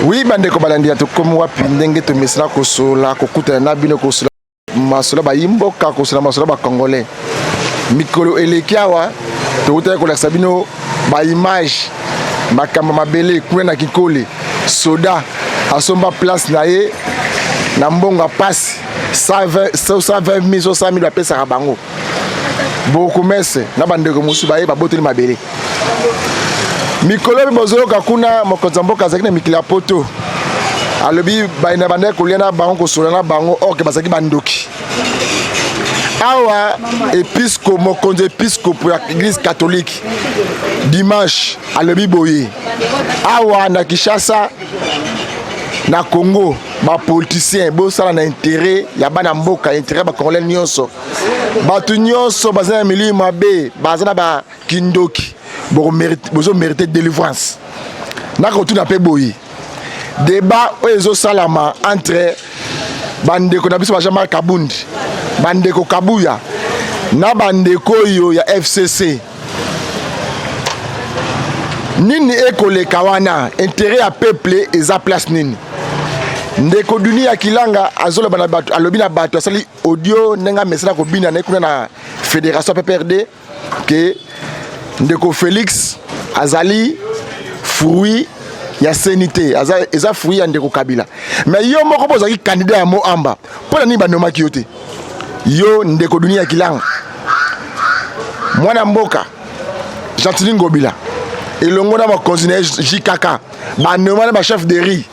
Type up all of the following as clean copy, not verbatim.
Oui, bandeko balandi ya Tokomi Wapi, ndenge tomesana kosola, kokutana na bino, kosola masolo bayimboka, kosola masolo bacongolais. Mikolo eleki awa tokutaki kolakisa bino baimage, makambo mabele kuna na Kinkole. Soda asomba place na ye na mbongo ya pasi, 120 000, 100 000 bapesaka bango. Bourgmestre na bandeko mosusu baye baboteli mabele. Mikolo mpe bozoyoka kuna, mokonzi ya mboka azalaki na mikili ya Poto, alobi bayina bandaki kolia na bango, kosola na bango, orke bazalaki bandoki. Awa episco, mokonzi episcopo ya Église catholique, dimanche alobi boye awa na Kinshasa, na Congo: bapoliticien, bosala na intérêt ya bana mboka, intérêt ya bacongolais nyonso. Bato nyonso baza na milimo mabe, baza na bakindoki, bozomérite délivrance. Nakotuna mpe boye: débat oyo ezosalama entre bandeko na biso ba Jean-Marc Kabundi, bandeko Kabuya na bandeko oyo ya FCC, nini ekoleka wana? Intérêt ya peuple eza place nini? Ndeko Duni ya Kilanga azoloba na bato, alobi na bato, asali audio ndenge amesana kobina na ye kuna na fédération PPRD, ke ndeko Félix azali fruit ya seni te, eza fruit ya ndeko Kabila. Mais yo moko mpo ozalaki candidat ya Moamba, mpo na nini banomaki yo te? Yo ndeko Duni ya Kilanga, mwana mboka Gentili Ngobila elongo na bakonzi na ye JKK banoma na bachef de rue,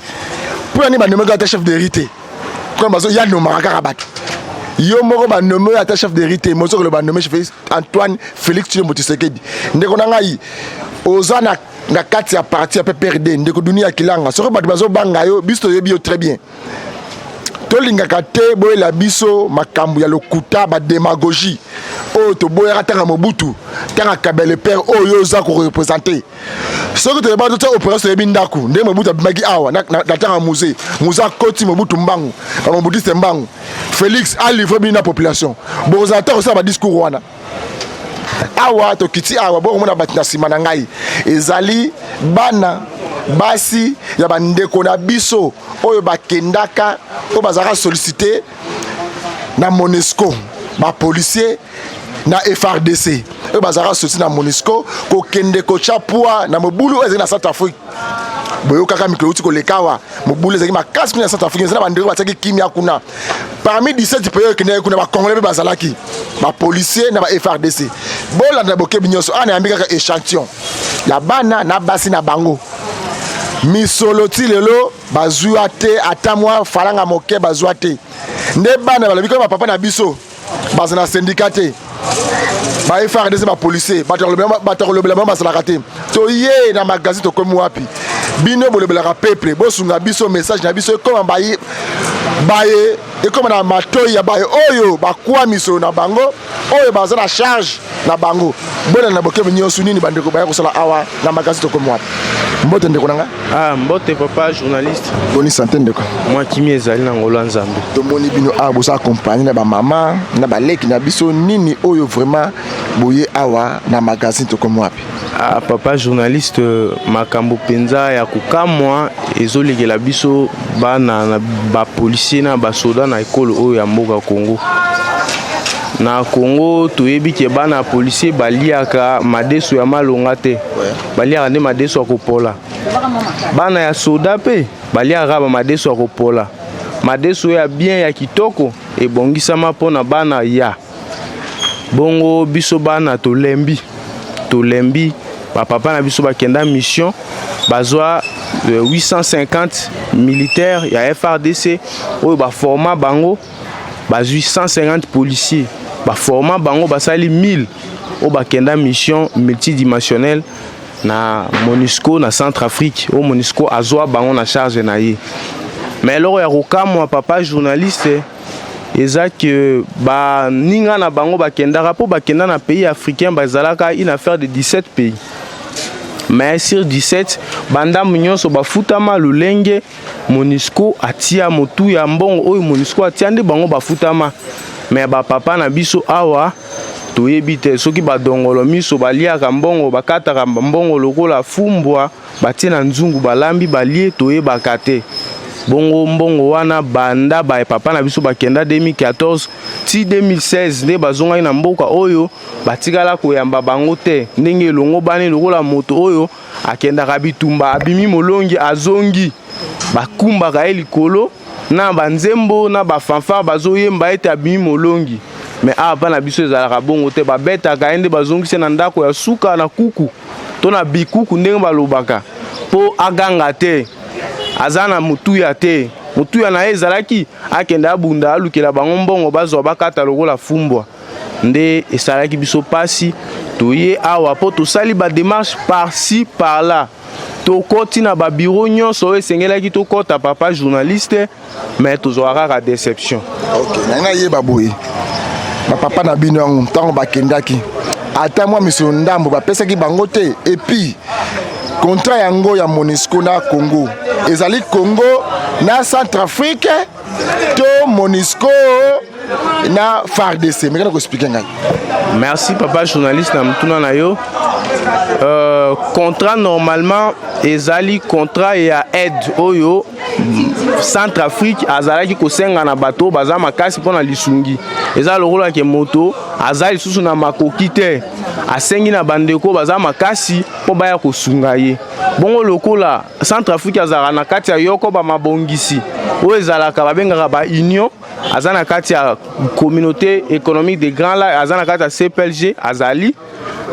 mpo na nini banomaki ata chef de rue te? Kuna bazo ya nomaka kaka bato. Yo moko banome oyo ata chef de rue te, mozokolo banome Félix Antoine Félix Tshilombo Tshisekedi. Ndeko na ngai, oza na kati ya parti ya PPRD. Ndeko Duni ya Kilanga, soki bato bazobanga yo, biso toyebi yo très bien. Tolingaka te boyela biso makambo ya lokuta, badémagogie oyo toboyaka ntanga Mobutu, ntanga Kabila père oyo oza koreprésente. Soki toyeba totia opération, toyebi ndako ndenge Mobutu abimaki awa na ntanga Mzee. Mzee akoti, Mobutu mbangu, bamobutiste mbangu. Félix alivre bino na population, bokozala te kosala badiscours wana. Awa tokiti awa, bokomona bato na nsima na ngai, ezali bana basi ya bandeko na biso oyo bakendaka, oyo bazalaka sollicité na MONUSCO, bapolicier na FARDC oyo bazalaka sollicité na MONUSCO kokende kotya poids na mobulu oyo ezali na Centre Afrique. Boyokaka mikolo euti koleka awa, mobulu ezalaki makasi kuna na Centre Afrique. Eza na bandeko batiaki kimia kuna. Parmi 17 pays oyo ekendaki kuna, bacongolais mpe bazalaki, bapolicier na ba FARDC. Bolanda bokebi nyonso. Awa nayambi kaka échantillon ya bana na basi na bango. Misolo ti lelo bazwa te, ata mwa falanga moke bazwa te. Nde bana balobi kaka bapapa na biso baza na syndicat te, ba FARDC, bapolicier, bato ya kolobela bango bazalaka te. Toye na magazine Tokomi Wapi. Bino bolobelaka peuple, bosunga biso, message na biso ekoma baye baye, ekoma na matoi ya baye oyo bakwa misolo na bango, oyo baza na charge na bango. Bona na bokebi nyonso, nini bandeko baya kosala awa na magazine Tokomi Wapi? Mbote, ndeko na nga. Ah, mbote papa journaliste. Boni santé, ndeko? Mwa kimia ezali na ngolo ya Nzambe. Tomoni bino awa, boza accompagné na bamama na baleki na biso. Nini oyo vraiment boye awa na magazine Tokomi Wapi? Ah, papa journaliste, makambo mpenza ya kokamwa ezolekela biso bana na bapolisier na basoda na ekolo oyo ya mboka Congo. Na Congo toyebi ke bana ya policier baliaka madeso ya malonga te, baliaka nde madeso ya kopola. Bana ya soda mpe baliaka kaka bamadeso ya kopola. Madeso oyo ya bien, ya kitoko, ebongisama mpona bana ya bongo. Biso bana tolembi, tolembi. Bapapa na biso bakenda mission, bazwa 850 militaire ya FARDC oyo baforma bango, bazwi 150 policiers, baforma bango, basali 1000 oyo bakenda mission multidimensionnelle na MONUSCO na Centre-Afrique, oyo MONUSCO azwa bango na charge na ye. Mais eloko ya kokamwa, papa journaliste, eza ke baninga na bango bakendaka, mpo bakenda na pays africain, bazalaka une affaire de 17 pays, mais sur 17, bandambo nyonso bafutama lolenge MONUSCO atia motu ya mbongo oyo MONUSCO atia, nde bango bafutama. Mais bapapa na biso awa Toyebi te soki badongolo miso baliaka mbongo, bakataka mbongo lokola fumbwa, batie na nzungu, balambi, balie, toyebaka te. Bongo mbongo wana banda ba papa na biso bakenda 2014 ti 2016 nde bazongaki na mboka oyo, batikala koyamba bango te ndenge elongo bani. Lokola moto oyo akendaka bitumba, abimi molongi, azongi, bakumbaka ye likolo na banzembo na bafanfare, bazoyemba ete abimi molongi. Mais awa mpa na biso ezalaka bongo te. Babetaka ye nde bazongisi na ndako ya suka na kuku to na bikuku, ndenge balobaka, mpo aganga te, aza na motuya te. Motuya na ye ezalaki akende abunda, alukela bango mbongo, bazwa, bakata lokola fumbwa. Nde esalaki biso mpasi. Toye awa mpo tosali badémarche par-ci par-là, tokoti na babureau nyonso oyo esengelaki tokɔta, papa journaliste, mais tozwaka kaka déception. Ok, na ngai nayeba boye: bapapa na bino yango, ntango bakendaki, ata mwa misolo ndambo bapesaki bango te? Et puis contrat yango ya MONUSCO na Congo ezali Congo na Centrafrique to MONUSCO na FARDC? Mekana koexpliquer ngai. Merci, papa journaliste, na motuna na yo. Contrat normalement ezali contrat ya aide oyo Centrafrique azalaki kosenga na bato baza makasi mpo na lisungi. Eza lokola ke moto aza lisusu na makoki te, asengi na bandeko baza makasi mpo baya kosunga ye. Bongo lokola Centrafrique azalaka na kati ya yoko bamabongisi oyo ezalaka babengaka baunion, aza na kati ya Communauté économique des Grands Lacs, aza na kati ya CPLG, azali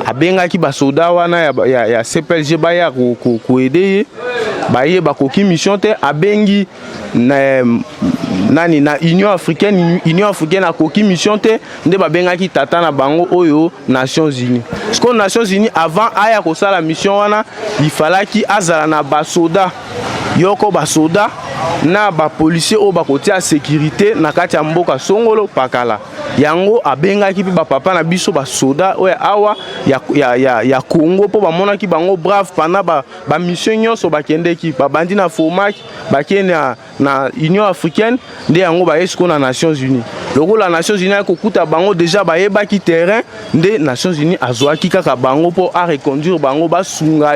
abengaki basoda wana ya CPLG baya koaider ye. Baye, bakoki mission te. Abengi na, nani, na Union africaine. Union africaine akoki mission te. Nde babengaki tata na bango oyo Nations unies. Sikoyo Nations unies, avant aya kosala mission wana, ifalaki azala na basoda yoko, basoda na bapolicier oyo bakotia sécurité na kati ya mboka songolo pakala. Yango abengaki mpe bapapa na biso basoda oyo awa ya Congo, mpo bamonaki bango brave pendant bamission ba nyonso bakendeki. Babandi na FOMAC, bakende na Union africaine, nde yango baye sikoyo na Nations unies. Lokola Nations unies akokuta bango déjà bayebaki terrain, nde Nations unies azwaki kaka bango mpo areconduire bango, basunga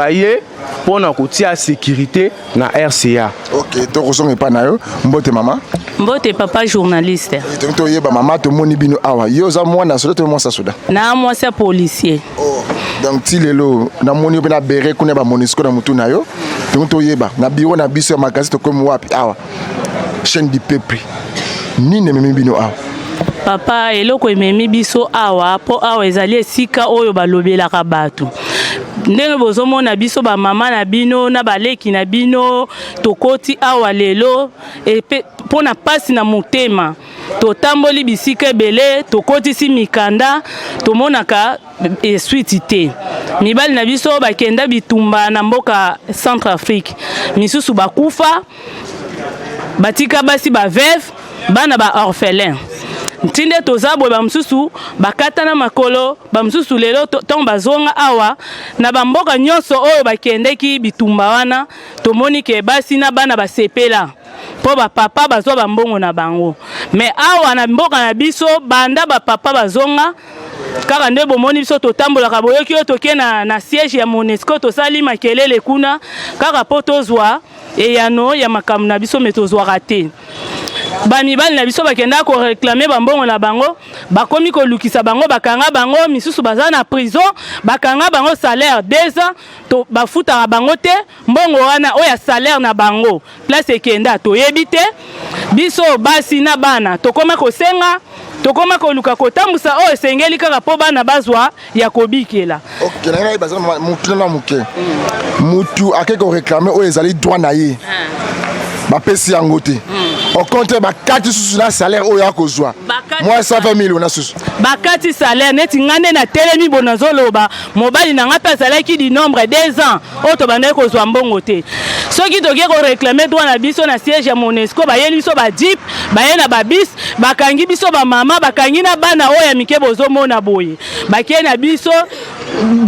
ye mpo na kotia sécurité na RCA. Ok, tokozonga epai na yo. Mbote, mama. Mbote, papa journaliste. Tongi toyeba, mama, tomoni bino awa, yo oza mwana soda to mwasi ya soda? Na mwasi ya policier. Oh. Donc ti lelo namoni yo mpe na béret kuna ya baMONUSCO na motu na yo. Tongi toyeba, na bureau na biso ya magazine tokomi wapi awa, Chaîne du Peuple, nini ememi bino awa? Papa, eloko ememi biso awa, mpo awa ezali esika oyo balobelaka bato. Ndenge bozomona biso, bamama na bino na baleki na bino, tokoti awa lelo mpo na mpasi na motema. Totamboli bisika ebele, tokotisi mikanda, tomonaka suite te. Mibali na biso bakenda bitumba na mboka Centrafrique, misusu bakufa, batika basi baveuve, bana baorphelin. Ntinde toza boye, bamosusu bakatana makolo, bamosusu lelo ntango bazonga awa na bamboka nyonso oyo bakendeki bitumba wana, tomoni ke basi na bana basepela mpo bapapa bazwa bambongo na bango. Mais awa na mboka na biso, banda bapapa bazonga, kaka nde bomoni biso totambolaka. Boyoki oyo toke na siège ya MONUSCO, tosali makelele kuna kaka mpo tozwa eyano ya makambo na biso, mais tozwaka te. Bamibali na biso bakendaka koréclamer bambongo na bango, bakomi kolukisa bango, bakanga bango. Misusu baza na prison, bakanga bango salaire 2 ans, to bafutaka bango te. Mbongo wana oyo ya salaire na bango, place ekenda toyebi te. Biso basi na bana tokóma kosenga, tokóma koluka kotambusa oyo esengeli kaka mpo bana bazwa ya kobikela. Ok, na ngai baza motu na moke, mutu ake koréclamer oyo ezali droit na ye, bapesi yango te. Au contraire, bakati susu na salaire oyo akozwa mwa 120 000 na susu. Bakati salaire. Neti ngai nde natelemi bo nazoloba, mobali na ngai mpe azalaki du nombre 2 ans oyo tobandaki kozwa mbongo te. Soki toke koréclamer droit na biso na siège ya MONUSCO, bayeli biso bajeep, baye na babus, bakangi biso bamama, bakangi na bana oyo ya mike. Bozomona boye, bakei na biso.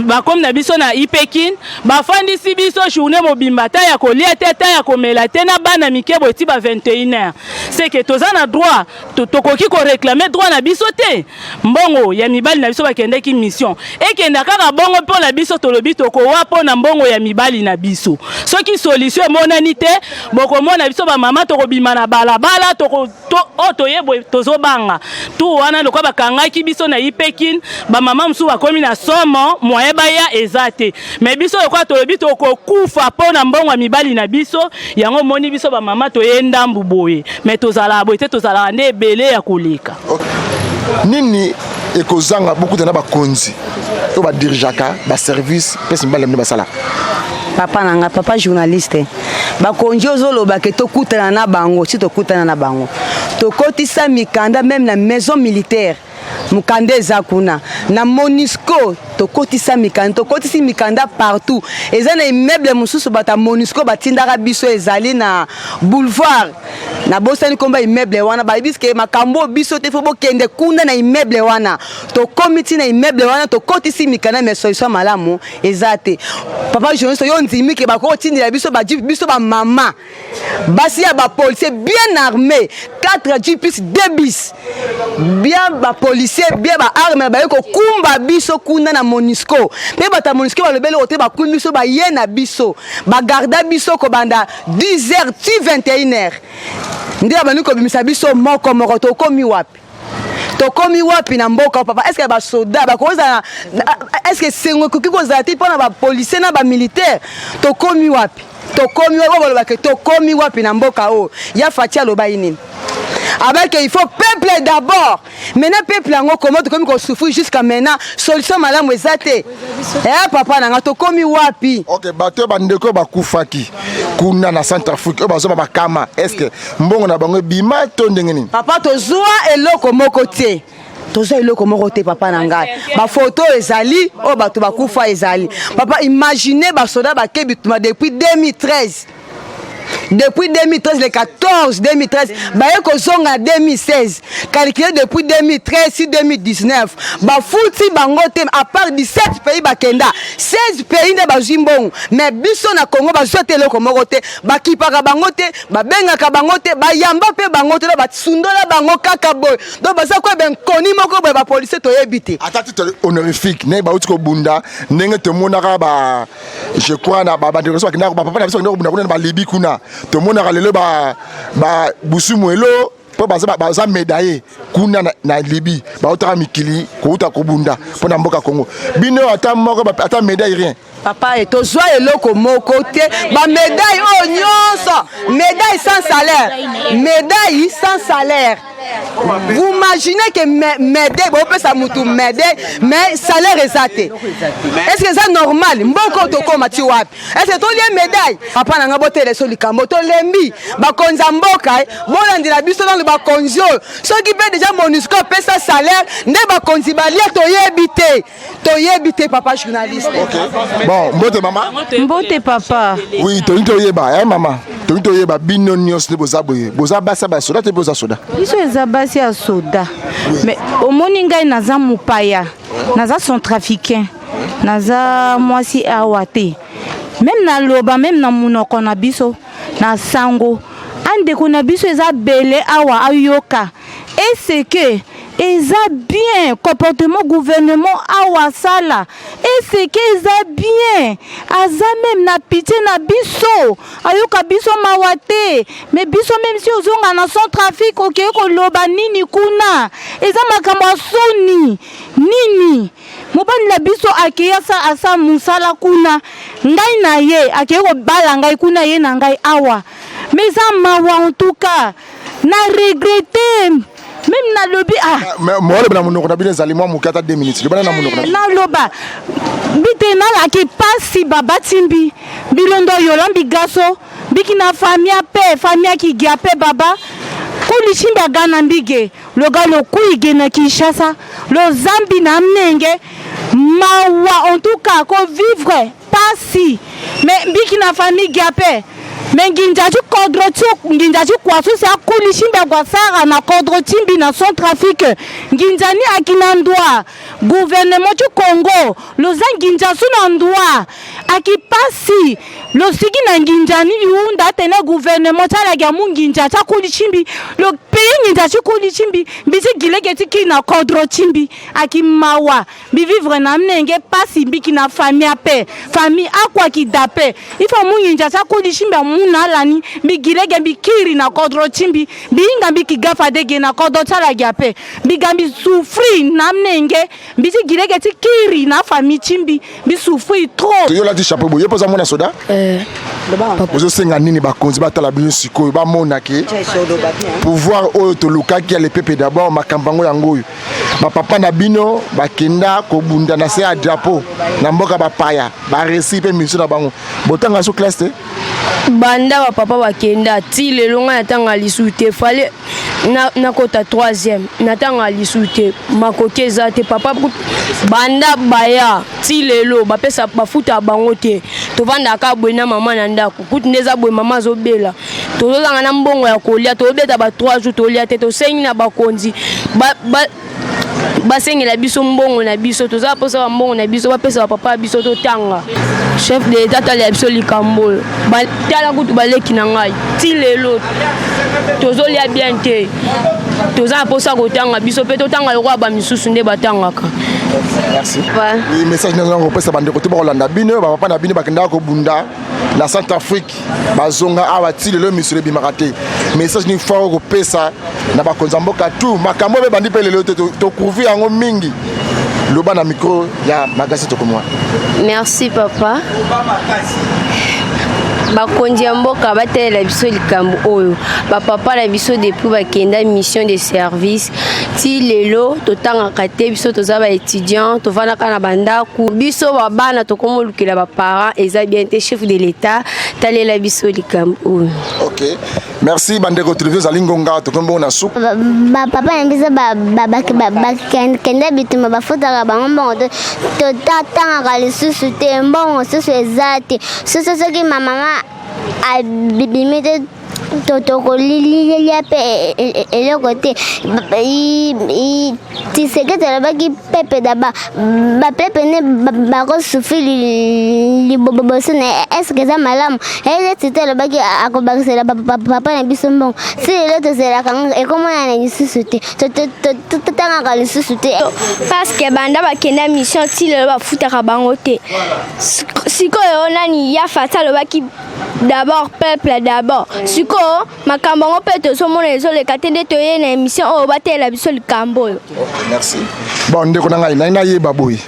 Bakomi na biso na Ipekin, bafandisi biso journée mobimba, ta ya kolia te, ta ya komela te, na bana mike boye ti ba 21 heures. C'est que toza na droit, tokoki koréclamer droit na biso te? Mbongo ya mibali na biso bakendaki mission ekenda kaka bongo mpo na biso? Tolobi tokowa mpo na mbongo ya mibali na biso. Soki solution emonani te, bokomona biso bamama tokobima na balabala. Oyo toye boye, tozobanga tu wana lokola bakangaki biso na Ipekin, bamama mosusu bakomi na somo, moyen baya eza te. Mais biso lokola tolobi tokokufa mpo na mbongo ya mibali na biso, yango omoni biso bamama toye ndambu boye. Mais tozalaka boye te, tozalaka nde ebele ya koleka. Nini ekozanga bokuta na bakonzi oyo badirigeaka baservice mpesi mibali na bino basala? Papa na nga, papa journaliste, bakonzi ozoloba ke tokutana na bango, si tokutana na bango, tokotisa mikanda même na maison militaire, mokanda eza kuna na Monusco. Tokotisa mikanda, tokotisi mikanda partout. Eza na immeuble mosusu bato ya Monusco batindaka biso, ezali na boulevard, nabosani komba immeuble wana. Bayebi ke makambo oyo biso te, faut bokende kuna na immeuble wana. Tokomi ntina immeuble wana, tokotisi mikanda, mais solution malamu eza te. Papa journaliste, yo ndimi ke bakotindela biso bajeep, biso bamama basi ya bapolicier bien armé, 4 jeep plus 2 bis, bien bapolicier, bien baarme, baye kokumba biso kuna na Monusco. Mpe bato ya Monusco balobeli oyo te, bakumbi biso, baye na biso, bagarda biso kobanda 10 heures ti 21 heures, nde babandi kobimisa biso moko moko. Tokomi wapi? Tokomi wapi na mboka, papa? Est ce que basoda bakozala, est ce que sengo ekoki kozala te mpona bapolicier na bamilitaire? Tokomi wapi? Tokomi wapi? Oyo balobake tokomi wapi na mboka oyo ya Fatshi? Alobaki nini? Abake il faut peuple d'abord. Maintenant peuple yango, comment tokomi kosouffrir jusqu'à maintenant? Solution malamu eza te. Eh, papa na nga, tokomi wapi? Ok, bato oyo, bandeko oyo bakufaki kuna na Centrafrique, oyo bazwa bakama, est ce que mbongo na bango ebima to ndenge nini? Papa, tozwa eloko moko te, tozwa eloko moko te, papa na ngai. Bafoto ezali oyo bato bakufa ezali. Papa, imagine basoda bake bituma depuis 2013, depuis 2013, le 14 2013, baye kozonga 2016. Calculé depuis 2013 si 2019, bafuti bango te. À part 17 pays bakenda, 16 pays nde bazwi mbongo, mais biso na Congo bazwa te eloko moko te. Bakipaka bango te, babengaka bango te, bayamba mpe bango te, basundola bango kaka boye. Donc baza koyeba nkoni moko boye, bapolisier toyebi te. Ata titre honorifique, ndenge bauti kobunda, ndenge tomonaka ba, je crois, na bandeko biso bakendaka, bapapa na biso bakendaka kobunda kuna na balibi kuna, tomonaka lelo ba Busumu elo mpo baza médaille kuna na Libye, bautaka mikili kouta kobunda mpo na mboka Congo. Bino ata moko, ata médaille, rien? Papa, e tozwa eloko moko te. Bamédaille oyo nyonso, médaille sans salaire, médaille sans salaire. Vous imaginez que médaille, bopesa mutu médaille, mais salaire eza te? Est ce que eza normal? Mboka oyo tokóma ti wapi? Est ce que tolie médaille? Papa na nga, botele so likambo, tolembi. Bakonzi ya mboka, bolandela biso nano. Bakonzi oyo, soki mpe déjà Monusco apesa salaire nde bakonzi balia, toyebi te, toyebi te, papa journaliste. Okay. Bon, mbote mama. Mbote papa. Oui, tolingi toyeba, eh, mama, tolingi toyeba, bino nyonso nde boza boye, boza basi ya basoda te, boza soda? Biso eza basi ya soda, mais omoni ngai naza mopaya, naza centrafricain, naza mwasi awa te. Même naloba, même na monoko na biso na sango, andeko na biso eza bele awa ayoka eseke eza bien comportement gouvernement awa asala, eseke eza bien, aza même na pitié na biso, ayoka biso mawa te. Mais biso, même si ozonga na Centrafrique, okei koloba nini kuna? Eza makambo ya soni. Nini, mobali na biso akei asa mosala kuna, ngai na ye akei kobala ngai kuna, ye na ngai awa. Mais eza mawa, en tout cas na regretter même, nalobi ah. Mooloba na monoko na bino, ezali mwa moke, ata 2 minutes, lobana na monoko na bino. Naloba bite nalaki pasi babatimbi bilondo yola mbigaso mbiki na famia pe famia kigia pe baba kulishimbi agana mbige loga lokuige na Kinshasa lozambi na mnenge mawa. En tout cas kovivre pasi, mais mbiki na famille gia pe. Me nginza ti kodro ti nginza ti kwasu si akuli shimbi agwasara na kodro timbi na Centrafrique. Nginza ni akina ndwa gouvernement ti Congo loza nginza su na ndwa akipasi losiki na nginza ni iunda tene gouvernement ti alagi mu nginza ti akuli shimbi lo pays nginza ti kuli shimbi mbisi gileke ti ki na kodro timbi akimawa Bi vivre na mnenge pasi mbiki na famille ape famille akwa ki dape ifa munginja sa kudi shimbi amuna alani mbi gilege mbi kiri na kodro chimbi mbi inga mbi kigafa dege na kodro chala gyape mbi gambi souffrir na mnenge mbi ti gilege ti kiri na famille chimbi mbi souffrir trop. Yo olati chapeau boye, yo mpe oza mwana soda? Eh. Ozosenga nini bakonzi batala bino sikoyo bamona ke pouvoir oyo tolukaki ya le peuple d'abord makambo yango yango oyo bapapa na bino bakenda kobunda na se ya drapeau na mboka bapaya baresi mpe mission na bango botanga so classe te banda bapapa bakenda ti lelo ngai natanga lisusu te fale nakota troisième natanga lisusu te makoki eza te papa banda baya ti lelo bapesa bafuta bango te tovandaka boye na mama na ndako kutu nde eza boye mama azobela tozozanga na mbongo ya kolia tobeta ba 3 jours tolia te tosengi na bakonzi basengela biso mbongo na biso toza mposa ba mbongo na biso bapesa bapapa ya biso totanga chef de l'etat talela biso likambo oyo tala kutu baleki na ngai ti lelo tozolia bien te toza na mposa kotanga biso mpe totanga lokola bamisusu nde batangaka. Merci. Oui, message nazo kopesa bandeko te bakolanda bino bapapa na bino bakendaka kobunda na Centrafrique bazonga awa ti lelo misolo ebimaka te message nini fort kopesa na bakonzi ya mboka tout makambo oyo ebandi mpe lelo te tocouvrir yango mingi loba na micro ya magazine tokomwa. Merci papa. Bakonzi ya mboka batalela biso likambo oyo bapapa na biso depuis bakenda mission de service ti lelo totangaka te biso toza ba étudiant tovandaka na bandako biso babana tokomolukela baparent eza bien te chef de l'état talela biso likambo oyo. Ok, merci bandeko télévision ezali ngonga tokomi bongo na suka. Bapapa na biso bakenda bitumba bafutaka bango mbongo totangaka lisusu te mbongo mosusu eza te soso soki mamama abimi te tokolilia mpe eloko te. Tshisekedi alobaki pepe daba bapepe nde bakosufri liboso na ye eske eza malamu ete te alobaki akobakisela papa na biso mbongo si lelo tozelaka yango ekomonana lisusu te totangaka lisusu te parce que banda bakenda mission ti lelo bafutaka bango te sikoyo nani ya fati alobaki d'abord peuple d'abord sikoyo makambo yango mpe tozomona ezoleka te nde toye na émission oyo bateyela biso likambo oyo. Merci. Bon ndeko na ngai naye nayeba boye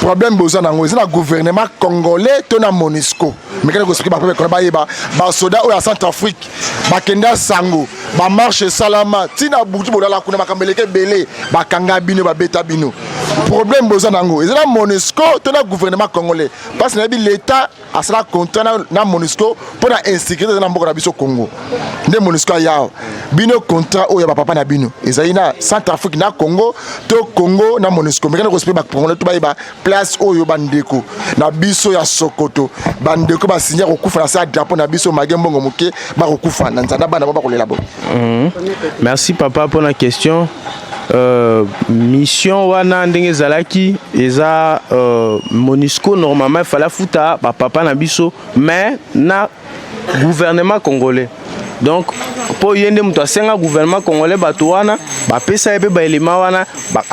problème boza nango eza na gouvernement congolais to na MONUSCO mekani koexplike bapepe kona bayeba basoda oyo ya Centrafrique bakenda sango bamarche esalama ntina butu bolala kuna makambo eleki ebele bakanga bino babeta bino problème boza nango eza na MONUSCO to na gouvernement congolais parce nayebi l'état asala contrat na, na MONUSCO mpo na insécurité eza na mboka na biso Congo nde MONUSCO aya bino contrat oyo ya bapapa na bino ezali na Centrafrique na Congo to Congo na MONUSCO mekana koexplike bakongolais to bayeba place oyo bandeko na biso ya Sokoto bandeko basinya kokufa na se ya drapeau na biso mage mbongo moke bakokufa na nzala na bana bo bakolela bo. Merci papa pour la question. Mission wana ndenge ezalaki eza MONUSCO normalement fallait afuta bapapa na biso mais na gouvernement congolais donc mpo ye nde moto asenga gouvernement congolais bato wana bapesa ye mpe baelema wana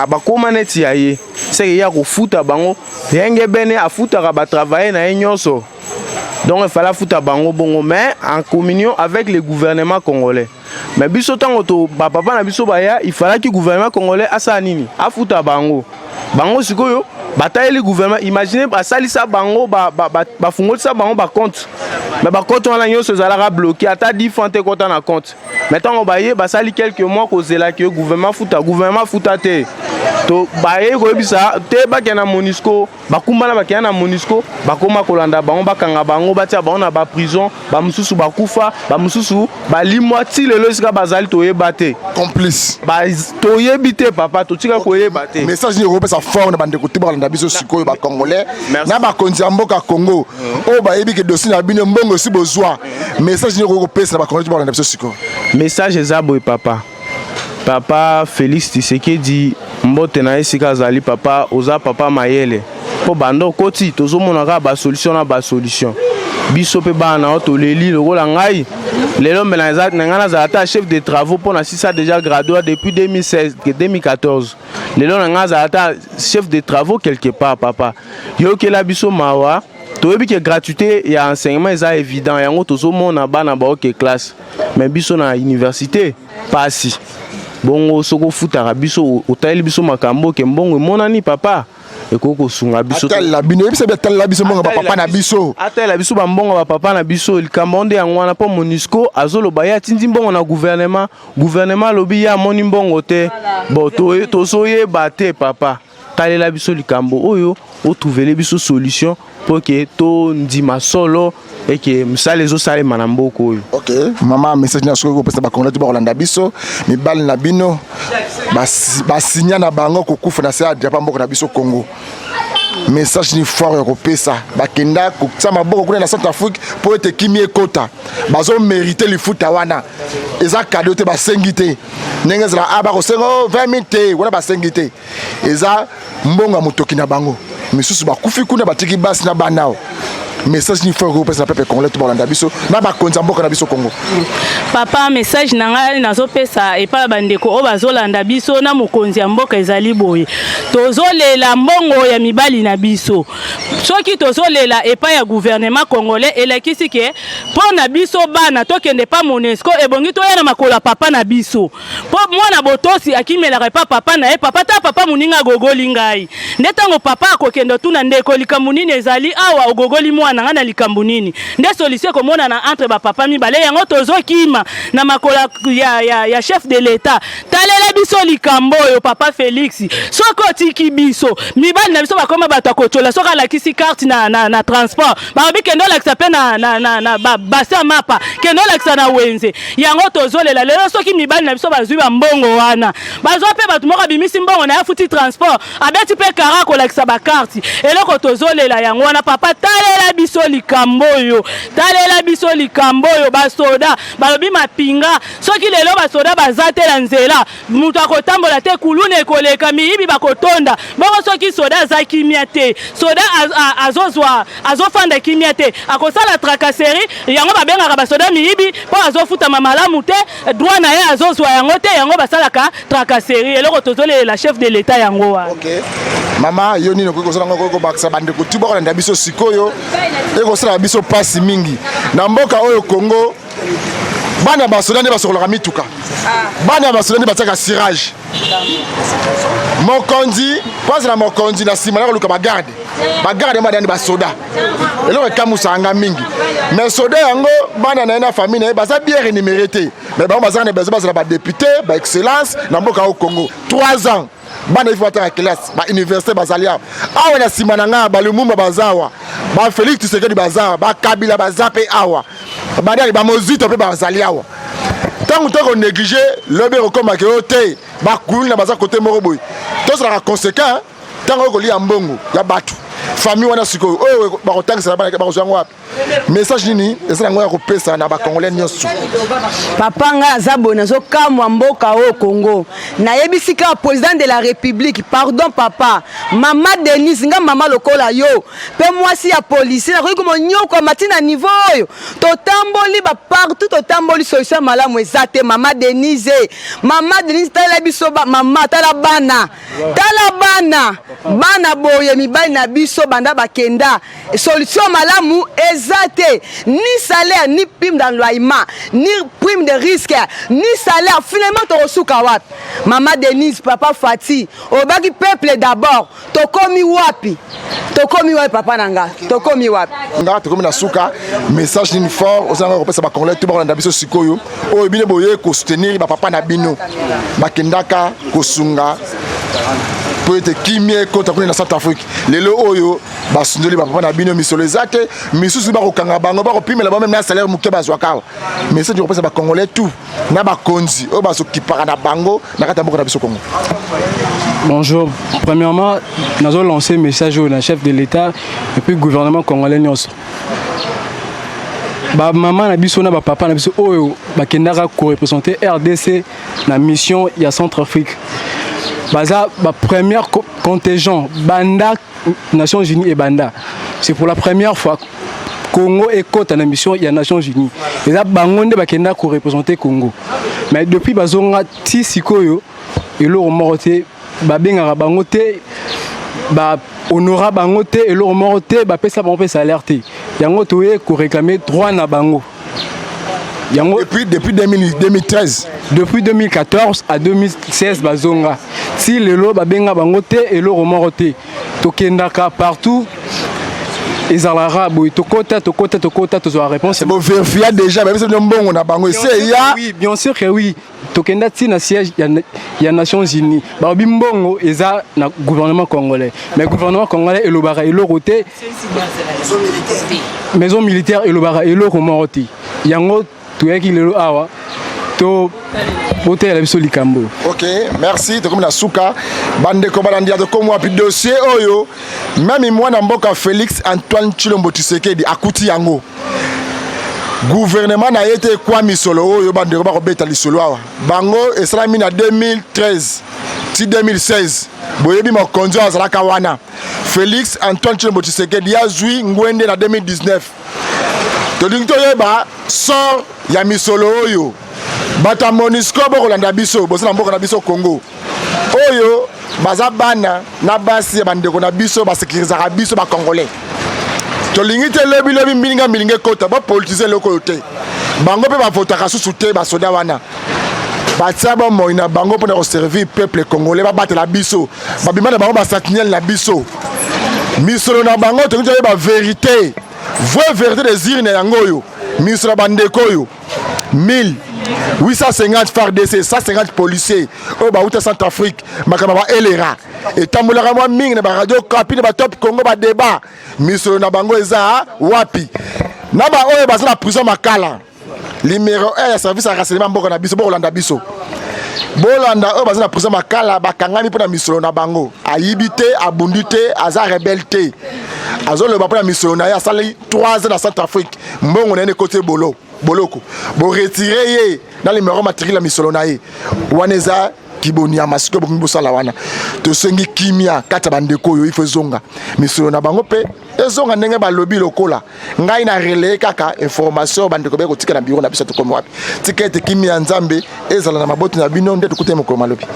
bakóma neti ya ye seke ye akofuta bango yenge bene afutaka batravaille na ye nyonso donc il fallait afuta bango bongo mais en communion avec le gouvernement congolais. Mais biso ntango to bapapa na biso baya il fallaki gouvernement congolais asala nini afuta bango bango sikoyo batayeli gouvernement imagine basalisa bango bafungolisa bango bacompte mais bacompte wana nyonso ezalaka bloqué ata 10 francs te ekɔta na compte mais ntango baye basali quelques mois kozelaki yo gouvernement futa gouvernement futa te. To bayei koyebisa te bakende na Monusco, bakumbana bakenda na Monusco, bakoma kolanda bango, bakanga bango, batia bango na baprison, bamosusu bakufa, bamosusu balimwa ti lelo esika bazali toyeba te. Complice. Ba, toyebi te papa, totika koyeba te. Message nini okopesa fort na bandeko te bakolanda biso sikoyo ba congolais na bakonzi ya mboka Congo oyo bayebi ke dossier na bino mbongo esi bozwa, message nini okoki kopesa na ba congolais te bakolanda biso sikoyo? Message eza boye papa. Papa Felix Tshisekedi, mbote na ye esika azali. Papa, oza papa mayele, mpo banda okoti tozomona kaka basolution na basolution. Biso mpe bana na yo toleli. Lokola ngai lelo mbe na ngai nazala ata chef de travaux, mpo na sisa déjà graduat depuis 2016, 2014. Lelo na ngai azala ata chef de travaux quelque part. Papa, yokela biso mawa. Toyebi ke gratuité ya enseignement eza évident, yango tozomona bana baoke classe, mais biso na université pasi bongo. Soki ofutaka biso, otaleli biso makambo ke mbongo emonani, papa, ekoki kosunga biso. Atalela bino, yebisa bi atalela biso mbongo bapapa na biso. Atalela biso bambongo bapapa na biso. Likambo nde yango wana, mpo Monusco azoloba ye atindi mbongo na gouvernement, gouvernement alobi ye amoni mbongo te. Bon, tozoyeba te. Papa, talela biso likambo oyo, otrouvele biso solution mpo ke tondima solo eke mosala ezosalema na mboka oyo. Ok mama, message na soki kopesa bakongolais to bakolanda biso, mibali na bino basinya na bango kokufa na se ya drapeau mboka na biso Congo, message ni fort ya kopesa? Bakenda kotia maboko kuna na Centre Afrique mpo ete kimi ekota, bazomérite lifuta wana. Eza cadeau te, basengi te ndenge ezala a bakosenga 20 000 te. Wana basengi te, eza mbongo ya motoki na bango. Misusu bakufi kuna, batiki basi na bana. Awa message ni fort kopesa na peuple congolais to balanda biso na bakonzi ya mboka na biso Congo? Papa, message na ngai nazopesa epai ya bandeko oyo bazolanda biso na mokonzi ya mboka ezali boye: tozolela mbongo ya mibali na biso. Soki tozolela epai ya gouvernement congolais, elakisi ke mpo na biso bana tokende pa Monusco, ebongi toya na makolo ya papa na biso, mpo mwana botosi akimelaka epa papa na ye. Papa ta papa moninga agogoli ngai nde ntango papa akokende otuna ndeko likambo nini ezali awa, ogogoli mwana ngai na likambo nini, nde solution ekomonana entre bapapa mibale. Yango tozokima na makolo ya chef de l'État. Talela biso likambo oyo, papa Félix. Soki otiki biso, mibali na biso bakoma bato ya kotiola. Soki alakisi carte na transport, balobi kende olakisa mpe na basi ya mapa, kende olakisa na wenze. Yango tozolela lelo. Soki mibali na biso bazwi bambongo wana, bazwa mpe bato moko abimisi mbongo na ye, afuti transport, abeti mpe kara kolakisa bakarte. Eloko tozolela yango wana. Papa, talela biso likambo oyo, talela biso likambo oyo. Basoda balobi mapinga, soki lelo basoda baza te na nzela, moto akotambola te, kuluna ekoleka, miyibi bakotonda. Bongo soki soda aza kimia te, soda azozwa, azofanda kimia te, akosala tracasserie. Yango babengaka basoda miyibi, mpo azofutama malamu te, droit na ye azozwa yango te, yango basalaka tracasserie. Eloko tozolelela chef de l'État yango wana. Okay. Mama, yo nini okoki kosala ngo, okoki kobakisa bandeko tu bakolanda biso sikoyo? Ekosala biso mpasi mingi na mboka oyo Congo, bana basoda nde basokolaka mituka, bana ya basoda nde batiaka cirage. Mokonzi mpo azala mokonzi, na nsima na koluka bagarde, bagarde yango badani basoda. Eloko ekamusaka nga mingi, mais soda yango, bana na ye na famille na ye baza bien rémunéré te, mais bango bazaka na besoin bazala badéputé, baexcellence na mboka oyo Congo. 3 ans bana ifi batanga classe, bauniversité bazali awa. Awa na nsima na ngai, balumumba baza awa, bafélix Tshisekedi baza awa, bakabila baza mpe awa, badali bamozito mpe bazali awa. Ntango tokonéglige, lobi ekokomaka yo te, bakuluna baza kote moko boye. Tozalaka conséquent. Ntango oyo kolia mbongo ya bato, famille wana sikoyo oyo bakotangisa na bana, bakozwa yango wapi? Message nini eza nango ya kopesa na bacongolais nyonso? Papa, ngai aza boye, nazokamwa mboka oyo Congo. Nayebisi kaka président de la République, pardon papa, mama Denise, nga mama lokola yo mpe mwasi ya policier, nakoki komonyokwama ntina niveau oyo totamboli bapartout, totamboli, solution ya malamu eza te. Mama Denise, mama Denise, talela biso mama, tala bana, tala bana, bana boye, mibali na biso banda bakenda, solution malamu eza te, ni salaire, ni prime d'enlogement, ni prime de risque, ni salaire. Finalement tokosuka wapi? Mama Denise, papa Fati, obaki peuple d'abord, tokomi wapi? Tokomi wapi, papa na nga? Tokomi wapi? Nga tokomi na suka. Message nini fort ozanga kopesa bacongolais to bakolanda biso sikoyo, oyo bino boye kosoutenir bapapa na bino bakendaka kosunga? Mpo ete kimia ekota kuna na Centre Afrique. Lelo oyo basundoli bapapa na bino, misolo eza te, misusu bakokanga bango, bakopimela bango meme na salaire moke bazwaka awa. Message kopesa bacongolais tout na bakonzi oyo bazokipaka na bango na kati ya mboka na biso Congo. Bonjour. Premièrement, nous avons lancé un message au chef de l'État et puis gouvernement congolais nyonso. Ba mama na biso na ba papa na biso oyo bakendaka ko représenter RDC na mission ya Centrafrique. Baza ba première contingent banda Nations Unies et banda. C'est pour la première fois Congo ekota na mission ya Nations Unies. Eza bango nde bakenda ko représenter Congo. Mais depuis bazonga ti sikoyo, eloko moko te, babengaka bango te, ba honora bango te, eloko moko te, bapesa bango mpe salaire te. Yango toye koréclamer droit na bango. Yango depuis 2000, 2013. Depuis 2014 à 2016 bazonga, ti lelo babenga bango te, eloko moko te. Tokendaka partout, ezalaka boye, tokota, tokota, tokota, tozwa réponse. Bovérifia déjà, babisa bino mbongo na bango ese eya? Oui, bien sûr que oui. Tokenda ti na siège ya Nations Unies, balobi mbongo eza na gouvernement congolais, mais gouvernement congolais elobaka eloko te, maison militaire elobaka eloko moko te. Yango toyaki lelo awa to botelela biso likambo. Ok, merci. Tokomi na suka, bandeko balandi ya Tokomi Wapi. Dossier oyo, même mwana mboka Félix Antoine Tshilombo Tshisekedi akuti yango, gouvernement na ye te ekwa misolo oyo bandeko bakobeta lisolo awa. Bango esalami na 2013 ti 2016. Boyebi mokonzi oyo azalaka wana, Félix Antoine Tshilombo Tshisekedi, azwi ngwende na 2019. Tolingi toyeba sort ya misolo oyo. Bato ya MONUSCO, bokolanda biso, boza na mboka na biso Congo oyo, baza bana na basi ya bandeko na biso, basekirizaka biso bacongolais. Tolingi te lobilobi mbilinga mbilinga ekota, bapolitiser eloko oyo te. Bango mpe bavotaka susu te. Basoda wana batia bomoi na bango mpona koservir peuple congolais, babatela biso, babima na bango basentinelle na biso. Misolo na bango, tolingi toyeba vérité, vraie vérité des urnes. Yango oyo misolo ya bandeko oyo, 1850 FARDC, 150 policiers oyo bauta Centrafrique. Makambo ba elera etambolaka mwa mingi na baradio Kapi, na batop Congo, badébat. Misolo na bango eza wapi? Na baoyo baza na prison Makala, numéro 1 ya service ya renseignement mboka na biso, bokolanda biso, bolanda oyo baza na prison Makala, bakangami mpo na misolo na bango. Ayibi te, abundi te, aza rebelle te, azoloba mpo na misolo na ye. Asali 3 ans na Centrafrique, mbongo na ye nekoti ebolo boloko, boretirer ye na numéro matricule ya misolo na ye. Wana eza kiboniama. Sikoyo bokomi bosala wana. Tosengi kimia kati ya bandeko oyo, ifo ezonga, misolo na bango mpe ezonga ndenge balobi. Lokola ngai na relaye kaka information bandeko baye kotika na biro na biso. Tokomi Wapi. Tika ete kimia ya Nzambe ezala na maboti na bino. Nde tokutani mokolo malobi.